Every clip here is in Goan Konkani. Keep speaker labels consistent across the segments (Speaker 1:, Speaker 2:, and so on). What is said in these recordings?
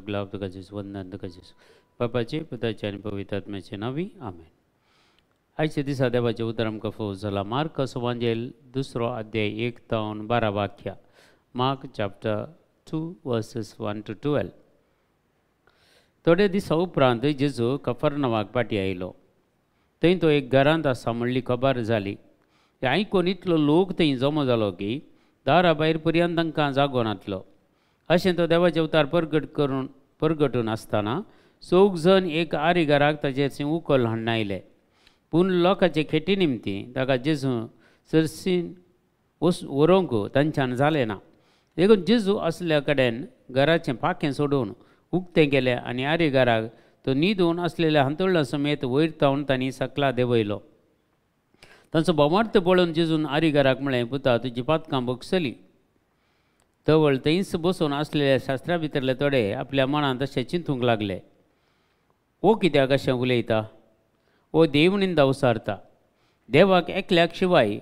Speaker 1: सगळो तुका जेजू वंदन तुका जेजू बापाचे पुताचे आनी पवित्र आत्म्याचे नांवी आमेन. आयच्या दिसा देवाचें उतर आमकां फोव जाला मार्क सुवांजेल 2 अध्याय 1 ते 12 वाक्या. Mark chapter 2 verses 1 to 12. थोडे दिसा उपरांत जेजू कफर्नवाक पाटी आयलो. थंय तो एक घरांत आसा म्हणली खबर जाली. आयकून इतलो लोक थंय जमो जालो की दारा भायर पर्यंत तांकां जागो नातलो. अशें तो देवाचें उतार परगट करून परगटून आसतना चौग जण एक आरीगाराक ताचेर उकल हाडून आयले. पूण लोकांचे खेटी निमती ताका जेजू सरसीन व्हरूंक तांच्यान जालें ना. देखून जेजू असल्या कडेन घराचें पाखें सोडून उक्तें केलें आनी आरीगाराक तो न्हिदून आसलेल्या हांतुळणा समेत वयर तावन तांणी सकला देंवयलो. तांचो भोवार्थ पळोवन जेजून आरीगाराक म्हळें, पुता तुजी पातकां भोगसली. तवळ थंयच बसून आसलेल्या शास्त्रा भितरले थोडे आपल्या मनांत अशें चिंतूंक लागले, ओ कित्याक अशें उलयता? ओ देवनिंदा उसारता. देवाक एकल्याक शिवाय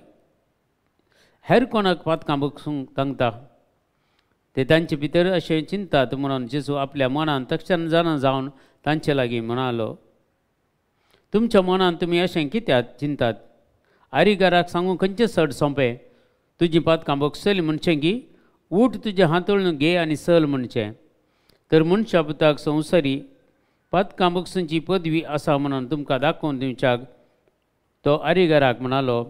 Speaker 1: हेर कोणाक पातकां भोगसूंक तांकता? ते तांचे भितर अशें चिंतात म्हणून जेजू आपल्या मनांत तक्षण जाणा जावन तांचे लागीं म्हणालो, तुमच्या मनांत तुमी अशें कित्याक चिंतात? आरीगाराक सांगूं खंयचें चड सोंपें, तुजी पातकां भोगसली म्हणचें की उठ तुजें हांतुळून घे आनी चल म्हणचें? तर मनशा पुताक संवसारी पातकां भोगसूंची पदवी आसा म्हणून तुमकां दाखोवन दिवच्याक तो आरीगाराक म्हणालो,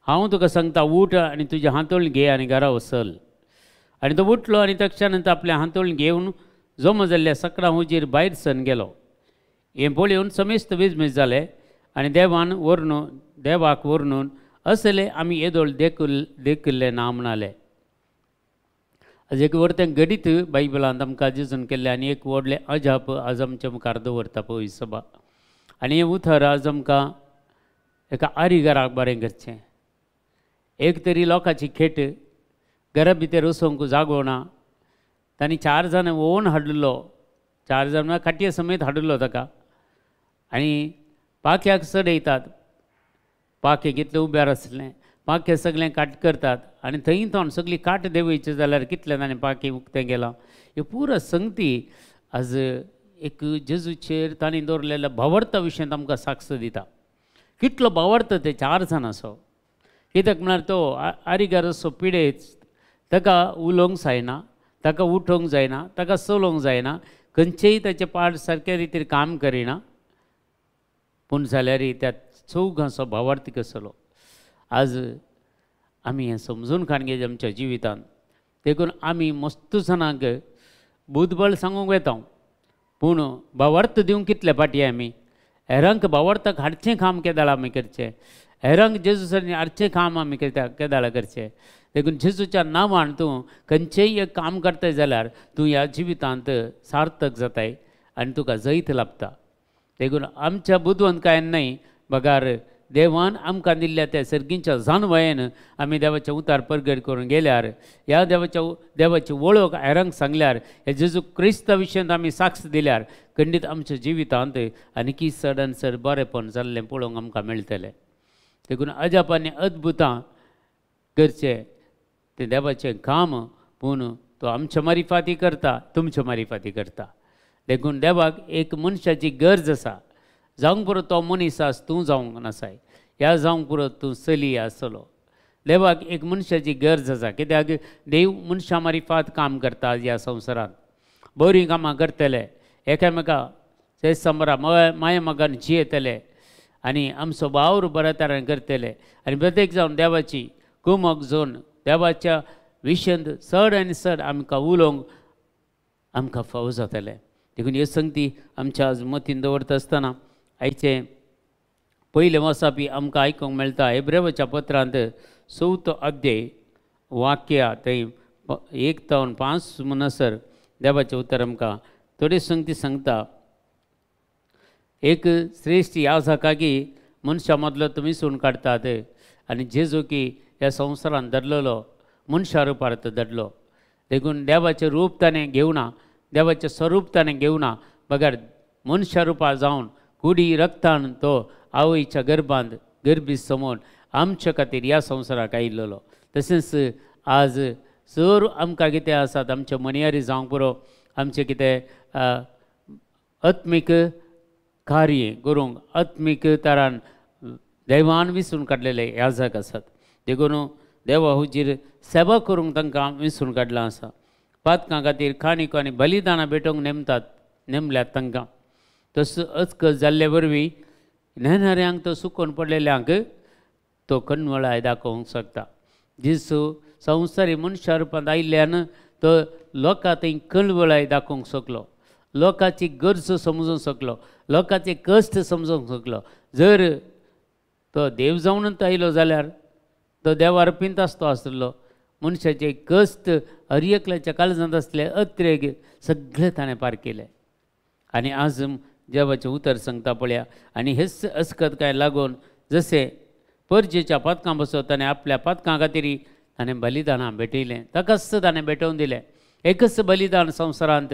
Speaker 1: हांव तुका सांगता उठ आनी तुजें हांतुळून घे आनी घरा वचल. आनी तो उठलो आनी तक्षणांत आपलें हांतुळून घेवन जमो जाल्ल्या सकडां हुजीर भायर सरून गेलो. हें पळोवन समेस्त विजमीत जालें आनी देवान व्हरून देवाक व्हरून असले आमी येदोळ देखिल्लें ना म्हणाले. आज एक व्हडलें घडीत बायबलांत आमकां जेजून केल्लें आनी एक व्हडलें अजाप आज आमच्या मुखार दवरता पळय सभा. आनी हें उतर आज आमकां एका आरीगाराक बरें करचें. एक तरी लोकांची खेट घरा भितर वचोंक जागो ना. तांणी 4 जाणां ओवन हाडलो, 4 जाणां खाटये समेत हाडलो ताका आनी पाख्याक चडयतात. पाखें कितलें उब्यार आसलें, पाखें सगळें काट करतात आनी थंय तोंड सगळी काट देंवयची जाल्यार कितलें ताणें पाखें उक्तें गेलां. ह्यो पुरा संगती आज एक जेजूचेर तांणी दवरलेल्या भावार्था विशयांत आमकां साक्ष दिता. कितलो भावार्थ ते 4 जाणांचो. कित्याक म्हळ्यार तो आरीगार असो पिडेच, ताका उलोवंक जायना, ताका उठोवंक जायना, ताका चलोवंक जायना, खंयचेय ताचे पाड सारक्या रितीर काम करिना. पूण जाल्यार त्या चौगांचो भावार्थ कसलो आज आमी हें समजून काडगे आमच्या जिवितांत. देखून आमी मस्त जाणांक बुद्धबळ सांगूंक वेता, पूण भावार्थ दिवंक कितले फाटी आमी? हेरांक भावार्थाक हाडचें काम केदाळ आमी करचें? हेरांक जेजू सर हाडचें काम आमी केदाळ करचें? देखून जेजूच्या नांवान तूं खंयचेंय एक काम करताय जाल्यार तूं ह्या जिवितांत सार्थक जाताय आनी तुका जैत लाभता. देखून आमच्या बुदवंतकायेन न्हय बगार देवान आमकां दिल्ल्या त्या सर्गींच्या जाणवायेन आमी देवाचें उतार परगट करून गेल्यार, ह्या देवाची वळख हेरांक सांगल्यार, ह्या जेजू क्रिस्ता विशयांत आमी साक्ष दिल्यार खंडीत आमच्या जिवितांत आनीकी चड आनी चड बरेंपण जाल्लें पळोवंक आमकां मेळटलें. देखून अजाप आनी अद्भुतां करचें तें देवाचें काम, पूण तो आमच्या मारिफाती करता, तुमच्या मारिफाती करता. देखून देवाक एक मनशाची गरज आसा. जावंक पुरो तो मनीस आस, तूं जावंक नासाय, ह्या जावंक पुरो तूं चली आसलो. देवाक एक मनशाची गरज आसा. कित्याक देव मनशां मारिफात काम करता ह्या संवसारांत. बरीं कामां करतले, एकामेका समरा माया मोगान जियेतले आनी आमचो वावर बऱ्या तरेन करतले आनी प्रत्येक जावन देवाची कुमक जोन देवाच्या विशयांत चड आनी चड आमकां उलोवंक आमकां फावो जातलें. देखून ह्यो संगती आमच्या आज मतीन दवरता आसतना आयचें पयलें वाचपी आमकां आयकूंक मेळटा हेब्रेवाच्या पत्रांत 4 अध्याय वाक्या थंय 1 ते 5 म्हणसर देवाचें उतर आमकां थोडी संगती सांगता. एक श्रेश्ठ याजका की मनशां मदलो तुमी सून काडटात आनी जेजू की ह्या संवसारांत धरलेलो मनशा रुपार तो धरलो. देखून देवाचें रूप ताणें घेवना, देवाचें स्वरूप ताणें घेवना, बगर मनशा रुपार जावन कुडी रक्तान तो आवयच्या गर्भांत गर्भी समोवन आमच्या खातीर ह्या संवसाराक आयिल्लो. तशेंच आज सर आमकां कितें आसात आमचे मनियारी जावंक पुरो, आमचें कितें आत्मीक कार्य करूंक आत्मीक तरान देवान विसरून काडलेले याजक आसात. देखून देवा हुजीर सेवा करूंक तांकां विसरून काडलां आसा. पातकां खातीर खाणीक आनी बलिदानां भेटोवंक नेमतात नेमल्यात तांकां. तसो अचकत जाल्ले वरवीं नेणाऱ्यांक तो सुकोवन पडलेल्यांक तो कणवळाय दाखोवंक शकता. जेजू संवसारी मनशा रुपांत आयिल्ल्यान तो लोकां थंय कळवळाय दाखोवंक शकलो, लोकांची गरज समजूंक शकलो, लोकांचे कश्ट समजूंक शकलो. जर तो देव जावनच आयलो जाल्यार तो देवार पिंत आसतो आसलो. मनशाचे कश्ट हर एकल्याच्या काळजांत आसले अत्रेग सगळे ताणें पार केले. आनी आज देवाचें उतर सांगता पळया. आनी हेच अस्कत काय लागून जशें परजेच्या पातकां बसो ताणें आपल्या पातकां खातीर ताणें बलिदानां भेटयलें, ताकाच ताणें भेटोवन दिलें एकच बलिदान संवसारांत.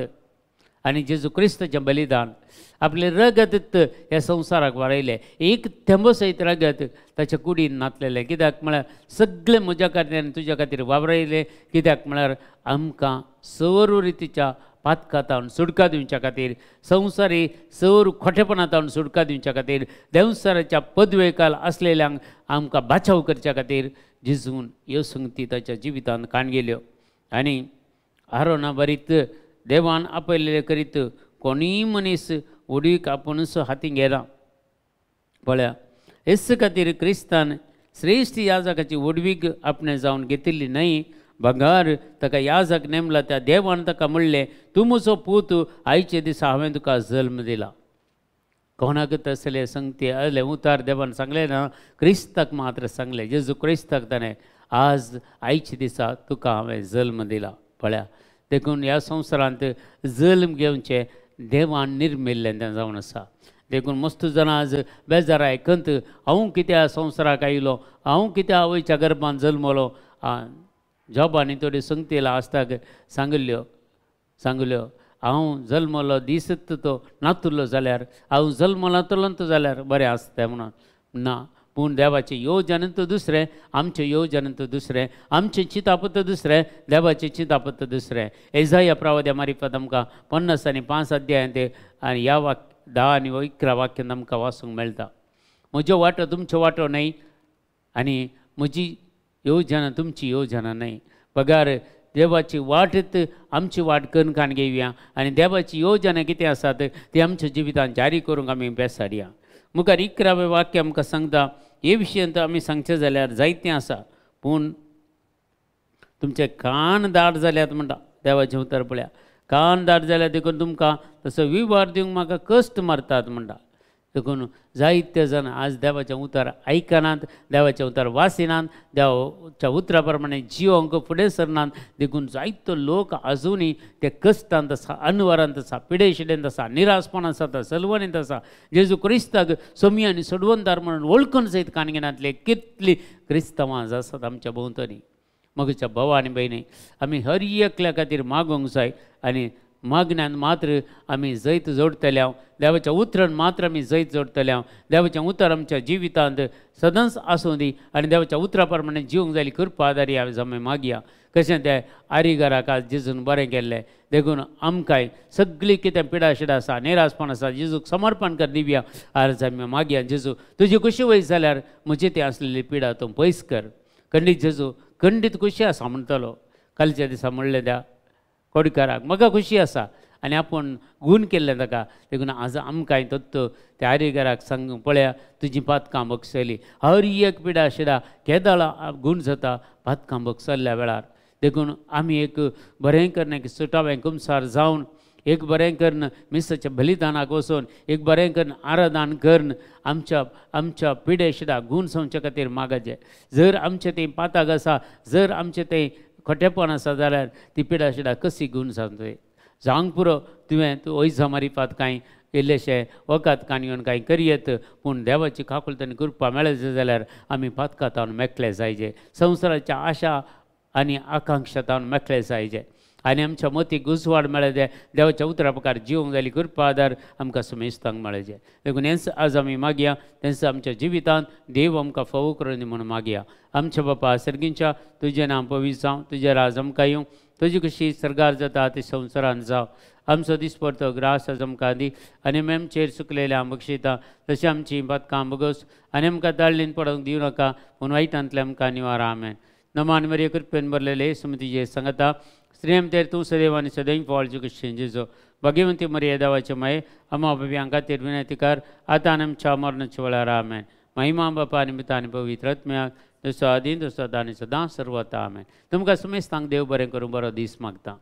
Speaker 1: आनी जेजू क्रिस्ताचें बलिदान आपलें रगत ह्या संवसाराक वाडयलें, एक थेंबो सयत रगत ताच्या कुडीन नातलेलें. कित्याक म्हळ्यार सगळें म्हज्या खातीर आनी तुज्या खातीर वावरायलें. कित्याक म्हळ्यार आमकां सर्व रितीच्या पातकां सुटका दिवच्या खातीर, संवसारी सर्व खोटेपणांत सुटका दिवच्या खातीर, देंवसाराच्या पदवेकाल आसलेल्यांक आमकां बाचाव करच्या खातीर जेजून ह्यो संगती ताच्या जिवितांत काण गेल्यो. आनी आरोना बरीत देवान आपयलेले करीत कोणीय मनीस उडीक आपुणूच हातीं घेना. पळया हेच खातीर क्रिस्तान श्रेश्ठ याजकाची उडवीक आपणें जावन घेतिल्ली न्हय, बगार ताका याजक नेमला त्या देवान ताका म्हणलें तूं म्हजो पूत, आयचे दिसा हांवें तुका जल्म दिला. कोणाक तसले संगती आयले उतार देवान सांगलें ना, क्रिस्ताक मात्र सांगलें. जेजू क्रिस्ताक ताणें आज आयचे दिसा तुका हांवें जल्म दिला. पळया देखून ह्या संवसारांत जल्म घेवचें देवान निर्मिल्लें तें जावन आसा. देखून मस्त जाणां आज बेजाराय खंत, हांव कित्या संवसाराक आयलो, हांव कित्या आवयच्या गर्भान जल्मलो. जॉबांनी थोड्यो संगतीला आसताक सांगिल्ल्यो सांगल्यो हांव जल्मलो दिसत तो नातुल्लो जाल्यार, हांव जल्मलो तुलंत जाल्यार बरें आसता म्हणून ना. पूण देवाचें योजन तर दुसरें, आमचें योजन तर दुसरें, आमचें चिंतापत दुसरें, देवाचें चिंतापत दुसरें. एजाया प्रवाद्या मारिफत आमकां 50 आनी 5 अध्यायांत आनी ह्या वाक्य 10 आनी 11 वाक्यांत आमकां वाचूंक मेळटा. म्हज्यो वाटो तुमच्यो वाटो न्हय आनी म्हजी योजना तुमची योजना न्हय. बगार देवाची वाट आमची वाट करून काण घेवया आनी देवाची योजना कितें आसात ती आमच्या जिवितांत जारी करूंक आमी बेसाडया. मुखार 11वें वाक्य आमकां सांगता. हे विशयांत आमी सांगचें जाल्यार जायतें आसा, पूण तुमचे कान दाट जाल्यात म्हणटा देवाचें उतर पळया. कान दाट जाल्यार देखून तुमकां तसो विवार दिवंक म्हाका कश्ट मारतात म्हणटा. देखून जायते जाण आज देवाचें उतर आयकनात, देवाचें उतर वासिनात, देवाच्या उतरा प्रमाणे जिवंक फुडें सरनात. देखून जायतो लोक आजुनूय ते कश्टांत आसा, अनवरांत आसा, पिडेशिडेंत आसा, निराशपणांत आसा, सलवणींत आसा. जेजू क्रिस्ताक सोमी आनी सोडवणदार म्हणून वळखून सयत कानगिनांतले कितली क्रिस्तांवां आसात आमच्या भोंवतणी. मगच्या भाव आनी भयणी आमी हर एकल्या खातीर मागूंक जाय आनी मागण्यान मात्र आमी जैत जोडटले. देवाच्या उतरान मात्र आमी जैत जोडटले. देवाचें उतर आमच्या जिवितांत सदांच आसूं दी आनी देवाच्या उतरा प्रमाणे जिवंक जाली कृपा आदारी आज आमी मागया. कशें ते आरिगाराक आज जेजून बरें केल्लें, देखून आमकांय सगळीं कितें पिडाशिडा आसा, निराशपण आसा, जेजूक समर्पण कर दिवया. आज आमी मागया, जेजू तुजी खुशी वयस जाल्यार म्हजी ती आसलेली पिडा तूं पयस कर. खंडीत जेजू खंडीत खुशी आसा म्हणटलो. कालच्या दिसा म्हणलें त्या कोडकाराक म्हाका खुशी आसा आनी आपूण गूण केल्लें ताका. देखून आज आमकांय तत्व त्या आरिगाराक सांग पळया तुजी पातकां बगसली. हर एक पिडा शिडा केदाळा गूण जाता पातकां बगसल्ल्या वेळार. देखून आमी एक बरें करून एक सुटावें कुमसार जावन एक बरें करून मिसाच्या बलिदानाक वचून एक बरें करून आराधन करून आमच्या आमच्या पिडे शिडा गूण जावच्या खातीर मागाचें. जर आमचें तें पाताक आसा, जर आमचें तें खोटेपण आसा जाल्यार ती पिडा शिडा कशी गूण जावं जावंक पुरो. तुवें तूं वैजा मारिफात कांय इल्लेशें वखद कान घेवन कांय करयेत, पूण देवाची काकुळट आनी कृपा मेळचे जाल्यार आमी पातकां मेकळे जायचे, संवसाराच्या आशा आनी आकांक्षा तावन मेकळे जायचे. आनी आमच्या मतीक उजवाड मेळचे देवाच्या उतरा प्रकार जिवंक जाली कृपा आदार आमकां समेस्तांक मेळचे देखून हेंच आज आमी मागया तेंच आमच्या जिवितांत देव आमकां फावो करून दी म्हणून मागया. आमच्या बापा सर्गींच्या तुजें नांव पवित्र जावं तुजें राज आमकां येवं तुजी कशी सर्गार जाता ती संवसारान जावं. आमचो दिसपडतो ग्रास आज आमकां दी आनी आमी आमचेर चुकलेल्या बक्षिता तशें आमची पातकां बगस आनी आमकां दाळणीन पडोवंक दिवं नाका पूण वायटांतले आमकां निवारा. आमेन. नमान मरिये कृपेन भरलेले सुमतीचे सांगता स्त्रियम तेर तूं सदैव आनी सदैव फॉल कशें जेजो भाग्यवंती मरिये देवाचे माये अम्मा बाबी खातीर विनंती कर आतां आनी आमच्या मरणाच्या वेळार. आमेन. महिमा बापा निमित्तान आनी पवित्र आत्म्याक जसो आदीं तसो आतां आनी सदां सर्वता. आमेन. तुमकां समेस्तांक देव बरें करूं बरो दीस मागता.